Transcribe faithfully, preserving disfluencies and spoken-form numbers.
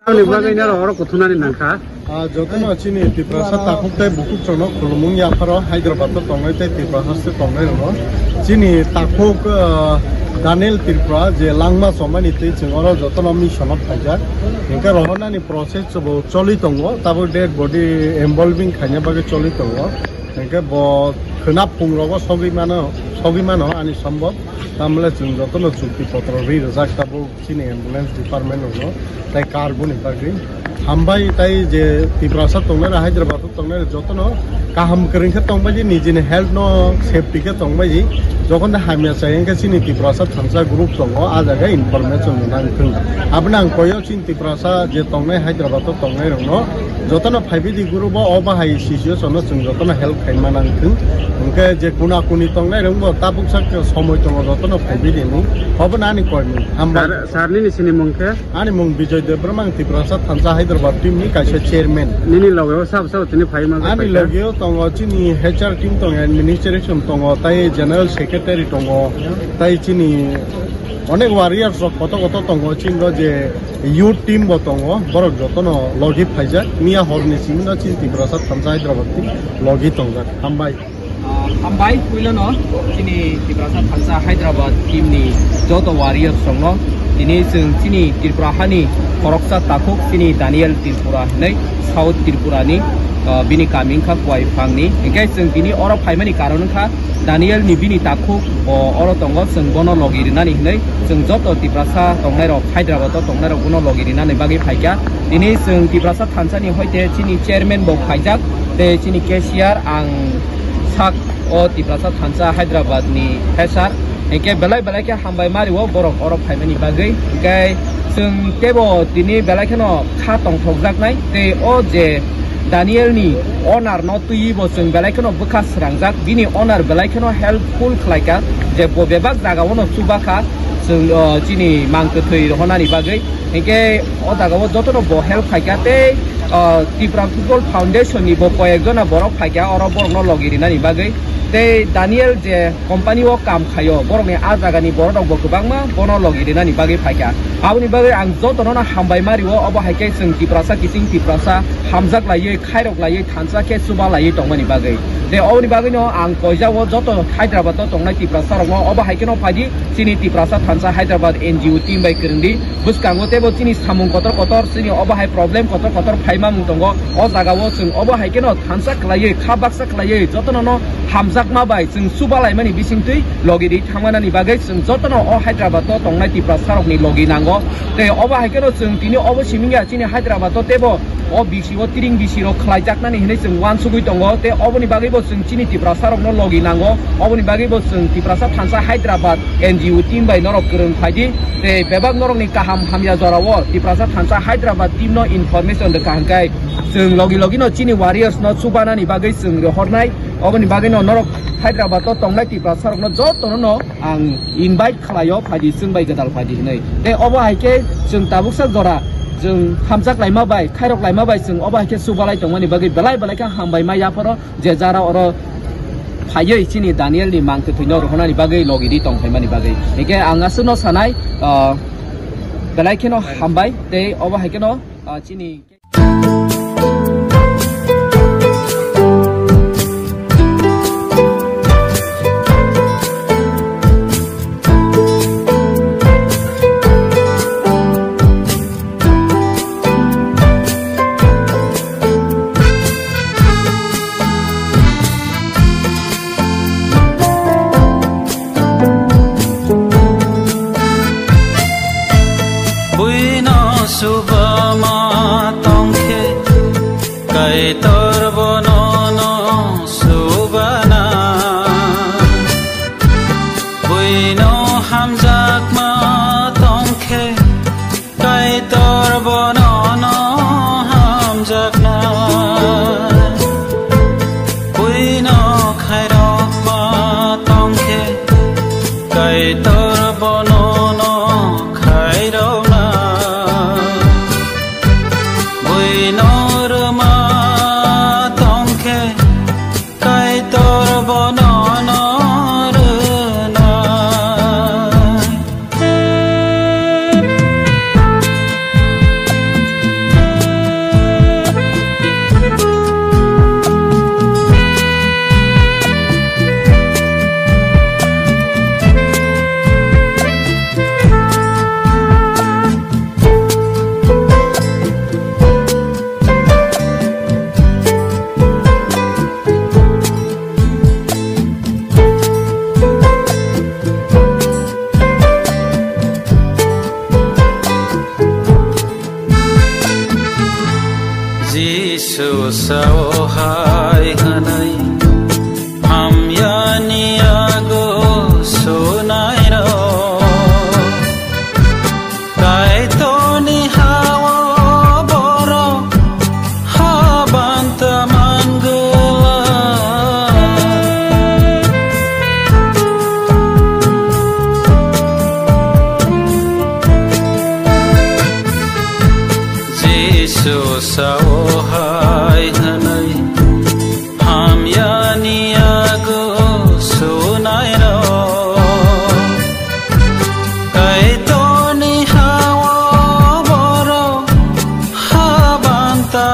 Aboni bagwi naro oro kuthumnani nangkha. Ah, jotono chini Tiprasa takhuk tei bukhuk chwngno khulumung yapharo Hyderabad o tongnai tei Tiprasa se tongnai rwno. Chini takhuk, ah, Daniel Tripura je langma chomani tei chwng oro jotono mission o phaijak. Hinkhe rohornani process bo choli tongo, tabuk dead body involving khaina bagwi choli tongo. Hinkhe bo khwna phungrogo sogwi mano, sogwi mano ani sombok. Tamle chwng jotono chukti potro ri rwjak tabuk. Chini ambulance department rokno tei car boni bagwi hambai tei je Tiprasa tongnai rok, Hyderabad o tongnai rok jotono kaham kwrwng khe tongbai di, nijini health no safety khe tongbai di. Jokhon de hamya chai wngkhe chini Tiprasa thansa group tongo, a jaga information rwna wngthung. Aboni ang koyo chini Tiprasa je tongnai Hyderabad o tongnai rokno jotono phaibai di group o, o bahai situation no chwng jotono help khaima nangthung. Hwnkhe je kuna kuni tongnai rok bo tabuk sak somoi tongo jotono phaibai di mung. Obo nani koimung. Hambai. Sir, sir nini sini mung khe? Ani mung Bijoy Debbarma, ang Tiprasa Thansa Hyderabad team ni kaisa chairman. Nini loge o sabo sabo tini phai ma? Ani loge o tongo chini H R team tongo, administration tongo, tai general secretary tongo, tai chini onek warriors rok koto koto tongo, chini ro je youth team bo tongo, borok jotono logi phaijak. Miya hor ni simi no chini Tiprasa Thansa Hyderabad team logi tongjak. Hambai. Ah, hambai, puilono chini Tiprasa Thansa Hyderabad team ni joto warriors rokno. Tini chwng chini Tripura hani khoroksa takhuk chini Daniel Tripura hinwi South Tripura ni, ah, bini kami wngkha Kuai Phang ni. Hinkhe chwng tini oro phaimani karon wngkha Daniel ni bini takhuk bo oro tongo, chwng bono logi rinani hinwi chwng joto Tiprasa tongnai rok, Hyderabad o tongnai rok bono logi rinani bagwi phaikha. Tini chwng Tiprasa Thansa ni hoite chini chairman bo phaijak tei chini cashier ang sak o Tiprasa Thansa Hyderabad ni H R. Hinkhe belai belai khe hambai mario borok oro phaimani bagwi. Hinkhe chwng teibo tini belai kheno kha tongthokjaknai tei o je Daniel ni owner no twiwi bo chwng belai kheno bwkha srangjak, bini owner belai kheno helpful khlaikha je bo bebak jaga o no chubakha chwng, o, chini mang kwthwi rohornani bagwi. Hinkhe o jaga o jotono bo help khaikha tei, o, Tipra People Foundation ni bo koyek jona borok phaikha oro borokno logi rinani bagwi. Tei Daniel je company o kam khaio, borokni a jagani borok rok bo kwbangma bono logi rinani bagwi phaikha. Aboni bagwi ang jotono no hambai mario, obo hai khe chwng Tiprasa kiching Tiprasa hamjak laiwi, khairok laiwi, thansa khe chuba laiwi tongmani bagwi. Tei oboni bagwino ang koijao joto Hyderabad o tongnai Tiprasa rokno obo hai kheno phaidi. Chini Tiprasa Thansa Hyderabad N G O team bai kwrwngdi. Bwskango teibo chini samung kotor kotor, chini obo hai problem kotor kotor phaimamung tongo. O jagao chwng obo hai kheno thansa khlaiwi, kha baksa khlaiwi jotono no hamjakma bai chwng chubalaimani bisingtwi logi ri thangmanani bagwi chwng jotono o Hyderabad o tongnai Tiprasa rokni logi nango. Tei obo hai kheno chwng tini obo simi wngya chini Hyderabad o teibo o B C o tring B C rok khlaijaknani hinwi chwng uansugwi tongo. Tei oboni bagwibo chwng chini Tiprasa rokno logi nango. Oboni bagwibo chwng Tiprasa Thansa Hyderabad N G O team bai norok kwrwng phaidi. Tei bebak norokni kaham hamya jorao Tiprasa Thansa Hyderabad team no information rwkha hwnkhe chwng logi logi no chini warriors no chubanani bagwi chwng rohornai. Oboni bagwino norok Hyderabad o tongnai Tiprasa rokno jotono no ang invite khlaio, phaidi chwng bai gwdal phaidi hinwi. Tei obo hai khe chwng tabuksa jora chwng hamjak laima bai, khairok laima bai chwng obo hai khe chubalai tongmani bagwi belai belai khe hambai ma yapharo je jara oro phaiwi chini Daniel ni mang kwthwi no rohornani bagwi logi ri tong phaimani bagwi. Hinkhe ang aswkno sanai, ah, belai kheno hambai tei obo hai kheno, ah, chini Buino subama tongkhe Jisu sao hai hwnwi, hamyani yago sunairok. Kaitorni hao borok habanta mangwlak. Jisu sao hai hwnwi, hamyani yago sunairok. Kaitorni hao borok habanta